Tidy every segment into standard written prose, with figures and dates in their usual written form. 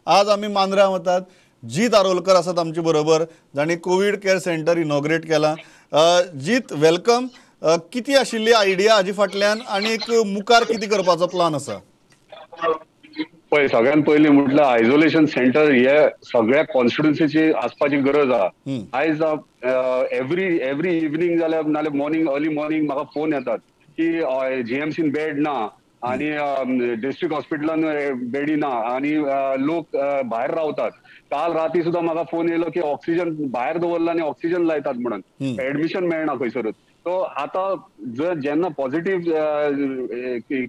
आज आमी मांद्र्यां वतात. जीत आरोलकर आसात आमचे बरोबर, जांणी कोवीड केअर सेंटर इनॉग्रेट केलां. जीत, welcome. कितें आशिल्ली आयडिया हाजे फाटल्यान आनी मुखार कितें करपाचो प्लान आसा? पळय, सगळ्यात पयलीं म्हटल्यार आयसोलेशन सेंटर हे सगळ्या कॉन्स्टिट्युन्सीची आसपाची गरज आहा. आयज एवरी एवरी इवनींग जाल्यार नाल्यार मॉर्निंग, अर्ली मॉर्निंग म्हाका फोन येतात की जीएमसीन बेड ना आणि डिस्ट्रिक्ट हॉस्पिटलान बेडी ना आणि लोक भायर रावतात. काल राती सुद्धा म्हाका फोन येयलो की ऑक्सिजन भायर दवरला आनी ऑक्सिजन लायतात म्हणून, एडमिशन मेळना खंयसरूच. सो आतां जर जेन्ना पॉझिटिव्ह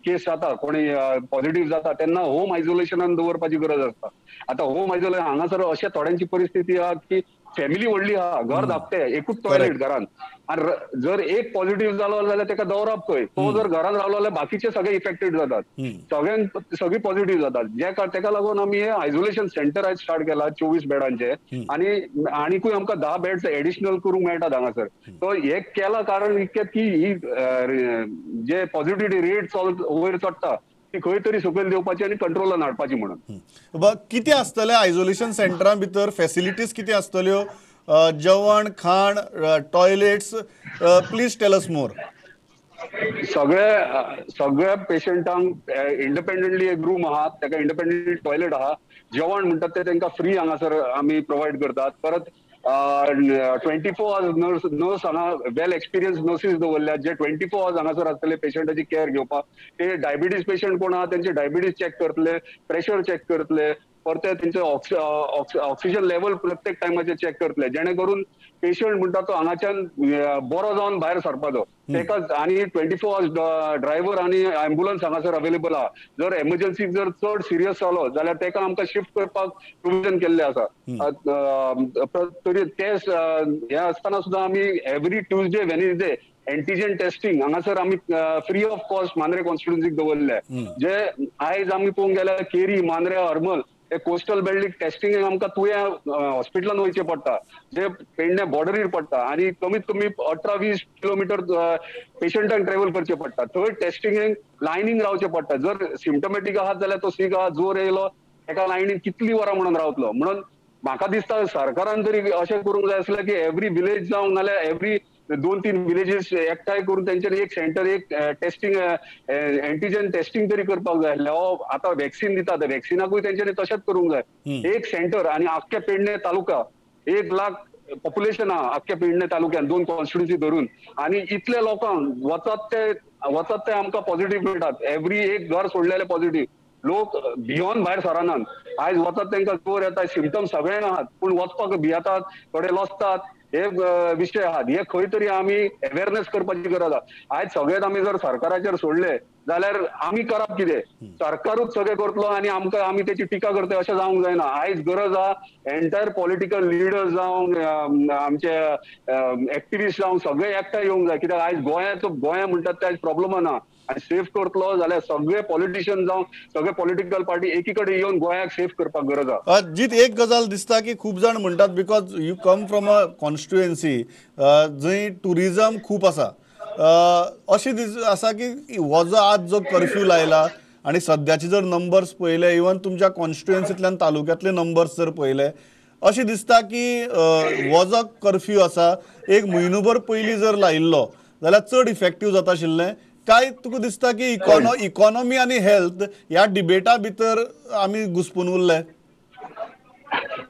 केस जाता, कोणी पॉझिटिव्ह जाता तेन्ना होम आयसोलेशनान दवरपाची गरज आसता. आतां होम आयसोलेशन हांगासर अशे थोड्यांची परिस्थिती आहा की फॅमिली व्हडली आहा, घर धाकटे, एकूच टॉयलेट घरान, आनी जर एक पॉझिटिव्ह जालो जाल्यार तेका दवरप खंय? तो जर घरान रावलो जाल्यार बाकीचे सगळे इफेक्टेड जातात, सगळ्यांक सगळी पॉझिटिव्ह जातात. जे तेका लागून आमी हे आयसोलेशन सेंटर आयज स्टार्ट केला 24 बेडांचे, आनी आनीकूय आमकां 10 बेड्स एडिशनल करूंक मेळटात हांगासर. सो हे केला कारण इतकें की ही जे पॉझिटिव्हिटी रेट वयर चडटा ती खंय तरी सकयल देवपाची आनी कंट्रोलान हाडपाची म्हणून. कितें आसतलें आयसोलेशन सेंटरा भितर? फॅसिलिटीज कितें आसतल्यो? जेवण खाण, toilets, please tell us more. सगळ्या पेशंटांक इंडिपेंडंटली एक रूम आहा, ताका इंडिपेंडंटली टॉयलेट आहा. जेवण म्हणटात ते तांकां फ्री हांगासर आमी प्रोवायड करतात. परत 24 आवर्स नर्स हांगा वेल एक्सपिरियन्स नर्सीस दवरल्यात जे 24 आवर्स हांगासर आसतले पेशंटाची केअर घेवपाक. ते डायबिटीज पेशंट कोण आहा तेंचे डायबिटीज चॅक करतले, प्रेशर चॅक करतले, परते तेंचे ऑक्सिजन लेवल प्रत्येक टायमाचे चॅक करतले, जेणे करून पेशंट म्हणटा तो हांगाच्यान बरो जावन भायर सरपाचो तेका. आनी 24 आवर्स ड्रायव्हर आनी एम्बुलन्स हांगासर अवेलेबल आहा. जर एमर्जन्सी जर चड सिरियस जालो जाल्यार तेका आमकां शिफ्ट करपाक प्रोविजन केल्लें आसा. तरी ते हे आसतना सुद्दां आमी every Tuesday Wednesday antigen testing हांगासर आमी फ्री ऑफ कॉस्ट मांद्रे कॉन्स्टिट्युन्सीक दवरले. जे आयज आमी पळोवंक गेल्यार केरी, मांद्रे, हरमल हे कोस्टल बेल्टीक टेस्टिंग आमकां तुया हॉस्पिटलान वयचें पडटा, जे पेडणे बॉर्डरीर पडटा, आनी कमीत कमी 18-20 किलोमिटर पेशंटांक ट्रॅव्हल करचें पडटा. थंय टेस्टिंगेक लायनीन रावचें पडटा. जर सिम्टमॅटीक आहात जाल्यार तो सीक आहा, जोर येयलो एका लायनीन कितली वरां म्हणून रावतलो. म्हणून म्हाका दिसता सरकारान तरी अशें करूंक जाय आसलें की एवरी विलेज जावं नाल्यार एवरी 2-3 विलेजीस एकठांय करून तेंच्यानी एक सेंटर, एक टेस्टिंग, एंटीजन टेस्टिंग तरी करपाक जाय आसलें. आतां वॅक्सिन दितात, वॅक्सिनाकूय तेंच्यांनी तशेंच करूंक जाय. एक सेंटर आनी आख्खे पेडणे तालुका 1 लाख पॉप्युलेशन आहा आख्खे पेडणे तालुक्यान 2 कॉन्स्टिट्युन्सी धरून, आनी इतले लोकांक वचत ते आमकां पॉझिटिव्ह मेळटात. एवरी एक घर सोडलेले पॉझिटिव्ह लोक भियोन भायर सरनात. आयज वचत तांकां जोर येता, सिमटम्स सगळ्यांक आहात पूण वचपाक भियेतात, थोडे लजतात, हे विशय आहात. हे खंय तरी आमी अवेरनेस करपाची गरज आहा. आयज सगळेच आमी जर सरकाराचेर सोडले जाल्यार आमी करप कितें? सरकारूच सगळें करतलो आनी आमकां आमी तेची टिका करतले अशें जावंक जायना. आयज गरज आहा एंटायर पॉलिटिकल लिडर्स जावं, आमचे एक्टिविस्ट जावं, सगळे एकठांय येवंक जाय. कित्याक आयज गोंया म्हणटात ते आयज प्रॉब्लम ना. आनी सेफ करतलो जाल्यार सगळे पॉलिटिशियन जावं, सगळे पॉलिटिकल पार्टी एकी कडेन येवन गोंयाक सेफ करपाक गरज आहा. जीत, एक गजाल दिसता की खूब जाण म्हणटात because you come from a constituency जंय ट्युरिजम खूब आसा, अशें आसा की हो जो आज जो कर्फ्यू लायला आनी सद्याचे जर नंबर्स पळयले, इवन तुमच्या कॉन्स्टिट्युएन्सींतल्यान तालुक्यांतले नंबर्स जर पळयले, अशें दिसता की हो जो कर्फ्यू आसा एक म्हयनोभर पयलीं जर लायिल्लो जाल्यार चड इफेक्टीव जाता आशिल्लें. काय तुका दिसता की इकॉनॉमी आनी हेल्थ ह्या डिबेटा भितर आमी घुसपून उरले?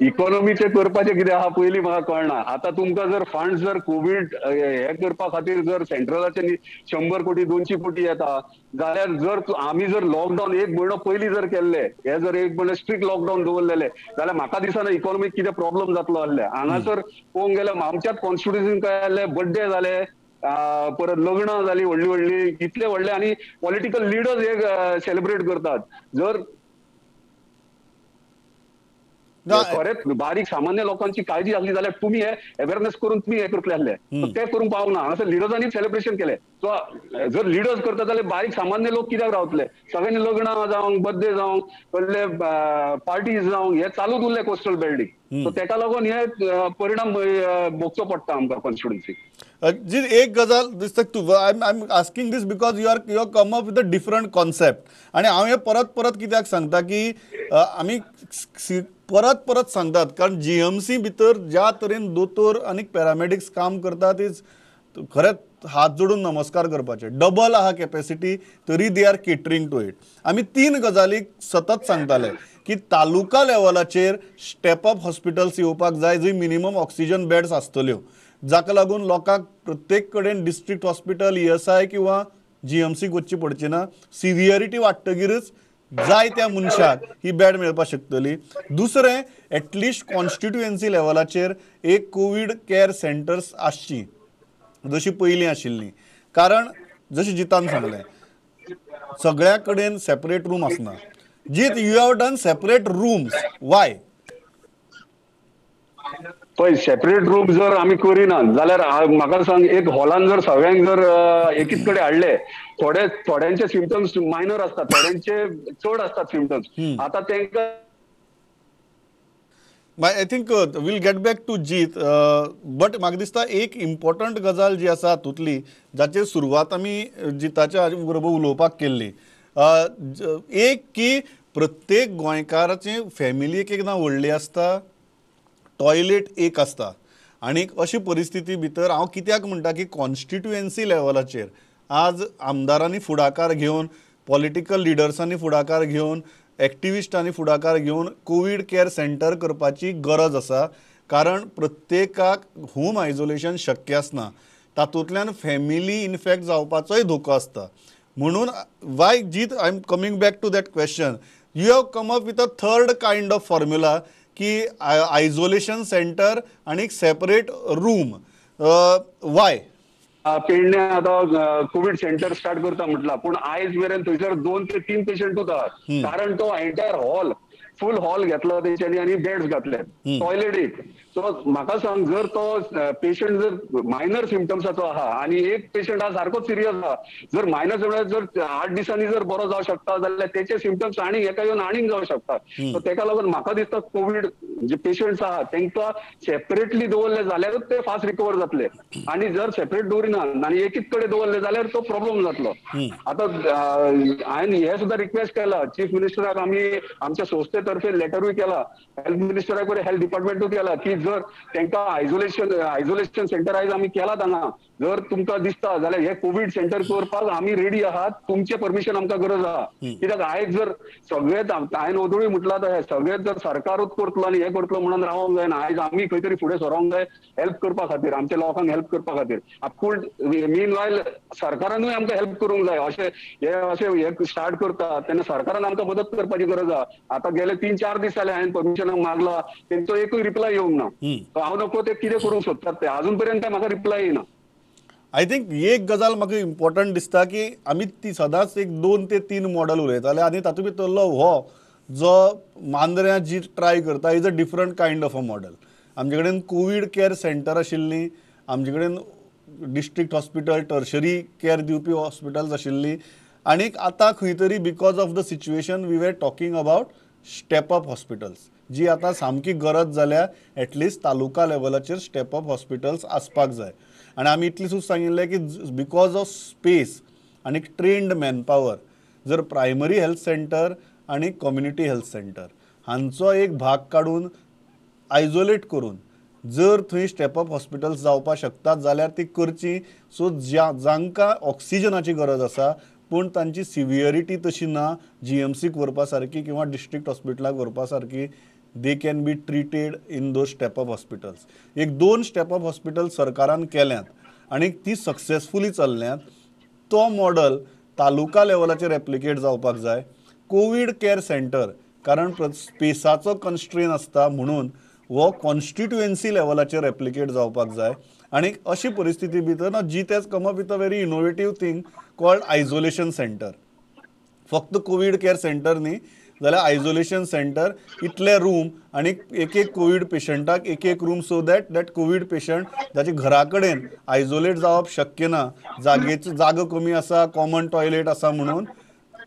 इकॉनॉमीचे करपाचें कितें आहा पयलीं म्हाका कळना. आतां तुमकां जर फंड जर कोवीड हे करपा खातीर जर सेंट्रलाचे 100 कोटी 200 कोटी येता जाल्यार जर आमी जर लॉकडावन एक म्हयनो पयलीं जर केल्ले, हे जर एक म्हयनो स्ट्रिक्ट लॉकडावन दवरलेले जाल्यार म्हाका दिसना इकॉनॉमीक कितें प्रॉब्लम जातलो आसले. हांगासर पळोवंक गेल्यार आमच्याच कॉन्स्टिट्युन्सीन काय जालें, बड्डे जाले, परत लग्नां जालीं व्हडली व्हडली, इतले व्हडले, आनी पॉलिटिकल लिडर्स हे सेलिब्रेट करतात. जर खरेंच बारीक सामान्य लोकांची काळजी आसली जाल्यार तुमी हे अवेरनेस करून तुमी हे करतले आसले, ते करूंक पावना. हांगासर लिडर्सांनी सेलिब्रेशन केलें. सो जर लिडर्स करता जाल्यार बारीक सामान्य लोक कित्याक रावतले? सगळ्यांनी लग्नां जावं, बर्थडे जावं, कसले पार्टीज जावं, हे चालूच उरले कोस्टल बेल्टीक. सो तेका लागून हे परिणाम भोगचो पडटा आमकां कॉन्स्टिट्युन्सीक. जी एक गजाल दिसता तूं, I am asking this because you are come up with a different concept. आनी हांव हें परत परत कित्याक सांगता की आमी परत परत सांगतात, कारण जीएमसी भितर ज्या तरेन दोतोर आनी पॅरामेडिक्स काम करतात is खरेंच हात जोडून नमस्कार करपाचे. डबल आहा कॅपेसिटी तरी they are catering to it. आमी तीन गजाली सतत सांगताले की तालुका लेवलाचेर स्टेप अप हॉस्पिटल्स येवपाक जाय, जंय मिनिमम ऑक्सिजन बेड्स आसतल्यो, जाका लागून लोकांक प्रत्येक कडेन डिस्ट्रिक्ट हॉस्पिटल, ईएसआय किंवा जीएमसीक वचची पडची ना. सिवियरिटी वाडटगीरच जाय त्या मनशाक ही बेड मेळपाक शकतली. दुसरें, एटलिस्ट कॉन्स्टिट्युएन्सी लेवलाचेर एक कोवीड केअर सेंटर्स आसची जशी पयलीं आशिल्ली, कारण जशें जितान सांगलें सगळ्या कडेन सेपरेट रूम आसना. Jeet, you have done separate rooms, why? पळय, सेपरेट रूम जर आमी करिना जाल्यार म्हाका सांग, एक हॉलान जर सगळ्यांक जर एकीच कडेन हाडले, थोडे थोड्यांचे सिमटम्स मायनर आसतात, थोड्यांचे चड आसतात सिमटम्स. आतां तांकां I think we'll get back to Jeet, but म्हाका दिसता एक इम्पॉर्टंट गजाल जी आसा हातूंतली, जाचेर सुरवात आमी जिताच्या बरोबर उलोवपाक केल्ली, एक की प्रत्येक गोंयकाराचे फॅमिली एक एकदां व्हडली आसता, टॉयलेट एक आसता, आनी अशी परिस्थिती भितर हांव कित्याक म्हणटा की कॉन्स्टिट्युएन्सी लेवलाचेर आज आमदारांनी फुडाकार घेवन, पॉलिटिकल लिडर्सांनी फुडाकार घेवन, एक्टिविस्टांनी फुडाकार घेवन कोवीड केअर सेंटर करपाची गरज आसा. कारण प्रत्येकाक होम आयसोलेशन शक्य आसना, तातूंतल्यान फॅमिली इन्फेक्ट जावपाचोय धोको आसता. म्हणून why Jeet, I am coming back to that question, you have come up with a third kind of formula की आयसोलेशन सेंटर आनी एक सेपरेट रूम, वाय? पेडणे आतां कोवीड सेंटर स्टार्ट करता म्हटला, पूण आयज मेरेन थंयसर 2 ते 3 पेशंटूच आहात, कारण तो एंटायर हॉल फूल हॉल घेतला तेंच्यांनी आनी बेड्स घातले, टॉयलेट एक. सो म्हाका सांग, जर तो पेशंट जर मायनर सिमटम्साचो आहा आनी एक पेशंट आहा सारकोच सिरियस आहा, जर मायनर सिमटम्स जर 8 दिसांनी जर बरो जावं शकता जाल्यार तेचे सिमटम्स आनीक हेका येवन आनीक जावं शकता. सो तेका लागून म्हाका दिसता कोवीड जे पेशंट्स आहा तेंकां सेपरेटली दवरले जाल्यारूच ते फास्ट रिकवर जातले, आनी जर सेपरेट दवरिना आनी एकीच कडेन दवरले जाल्यार तो प्रॉब्लम जातलो. आतां हांवें हे सुद्दां रिक्वेस्ट केला चीफ मिनिस्टराक, आमी आमच्या संस्थे तर्फे लेटरूय केला, हेल्थ मिनिस्टराक, हेल्थ डिपार्टमेंटूय केला की जर तांकां आयसोलेशन सेंटर आयज आमी केलात हांगा, जर तुमकां दिसता जाल्यार हे कोवीड सेंटर करपाक आमी रेडी आहात, तुमचें परमिशन आमकां गरज आहा. कित्याक आयज जर सगळेच, हांवें ओदोळी म्हटलां तशें, सगळेच जर सरकारूच करतलो आनी हें करतलो म्हणून रावंक जायना. आयज आमी खंय तरी फुडें सरोंक जाय हेल्प करपा खातीर, आमच्या लोकांक हेल्प करपा खातीर. आपूण मीन वायल सरकारानूय आमकां हेल्प करूंक जाय. अशें हे अशें हे स्टार्ट करता तेन्ना सरकारान आमकां मदत करपाची गरज आहा. आतां गेले 3-4 दीस जाले हांवें परमिशनाक मागला, तेंचो एकूय रिप्लाय येवंक ना. हांव नको ते कितें करूंक सोदतात ते, अजून पर्यंत म्हाका रिप्लाय येना. I think एक गजाल म्हाका इम्पॉर्टंट दिसता की आमी ती सदांच एक 2 ते 3 मॉडल उलयताले आनी तातूंत भितरलो हो जो मांद्र्यां जी ट्राय करता is a different kind of a model. आमचे कडेन कोवीड केअर सेंटर आशिल्लीं, आमचे कडेन डिस्ट्रिक्ट हॉस्पिटल, टर्शरी केअर दिवपी हॉस्पिटल्स आशिल्लीं, आनी आतां खंय तरी because of the situation we were talking about step up hospitals, जी आतां सामकी गरज जाल्या. एटलिस्ट तालुका लेवलाचेर स्टेप अप हॉस्पिटल्स आसपाक जाय. आनी आमी इतलें सुद्दां सांगिल्लें की because of space आनी ट्रेन्ड मॅनपावर, जर प्रायमरी हेल्थ सेंटर आनी कम्युनिटी हेल्थ सेंटर हांचो एक भाग काडून आयजोलेट करून जर थंय स्टेप अप हॉस्पिटल्स जावपाक शकतात जाल्यार ती करची. सो जांकां ऑक्सिजनाची गरज आसा पूण तांची सिवियरिटी तशी ना जीएमसीक व्हरपा सारकी किंवा डिस्ट्रिक्ट हॉस्पिटलाक व्हरपा सारकी, they can be treated in those step up hospitals. एक 2 स्टेप अप हॉस्पिटल सरकारान केल्यात आनी ती सक्सेसफुली चल्ल्यात. तो मॉडल तालुका लेवलाचेर एप्लिकेट जावपाक जाय. कोवीड केअर सेंटर, कारण स्पेसाचो कन्स्ट्रेन आसता म्हणून हो कॉन्स्टिट्युएन्सी लेवलाचेर एप्लिकेट जावपाक जाय. आनी अशी परिस्थिती भितर ना Jeet has come up with a very innovative thing called isolation centre. फक्त कोवीड केअर सेंटर न्ही, जाल्यार आयसोलेशन सेंटर इतले रूम आनी एक एक कोवीड पेशंटाक एक एक room, so that that COVID patient जाचे घरा कडेन आयसोलेट जावप शक्य ना, जागेचो जागो कमी आसा, कॉमन टॉयलेट आसा म्हणून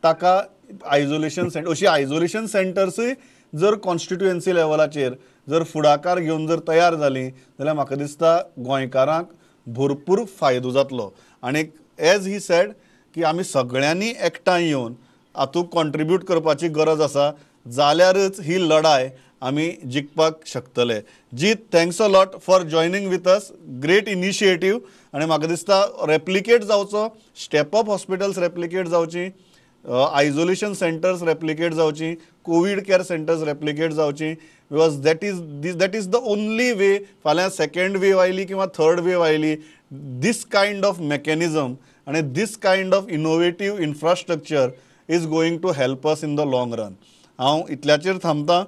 ताका आयसोलेशन सेंटर, अशी आयसोलेशन सेंटर्सूय जर कॉन्स्टिट्युएन्सी लेवलाचेर जर फुडाकार घेवन जर तयार जालीं जाल्यार म्हाका दिसता गोंयकारांक भरपूर फायदो जातलो. आनी एज he said की आमी सगळ्यांनी एकठांय येवन हातूंत कॉन्ट्रिब्यूट करपाची गरज आसा, जाल्यारच ही लढाय आमी जिखपाक शकतले. जीत, thanks a lot for joining with us. Great initiative आनी म्हाका दिसता रेप्लिकेट जावचो, स्टेप अप हॉस्पिटल्स रेप्लिकेट जावची, आयसोलेशन सेंटर्स रेप्लिकेट जावची, कोवीड केअर सेंटर्स रेप्लिकेट जावची, because that is the only way. फाल्यां सेकंड वेव आयली किंवा थर्ड वेव आयली, this kind of mechanism आनी this kind of innovative infrastructure is going to help us in the long run. हांव इतल्याचेर थांबता.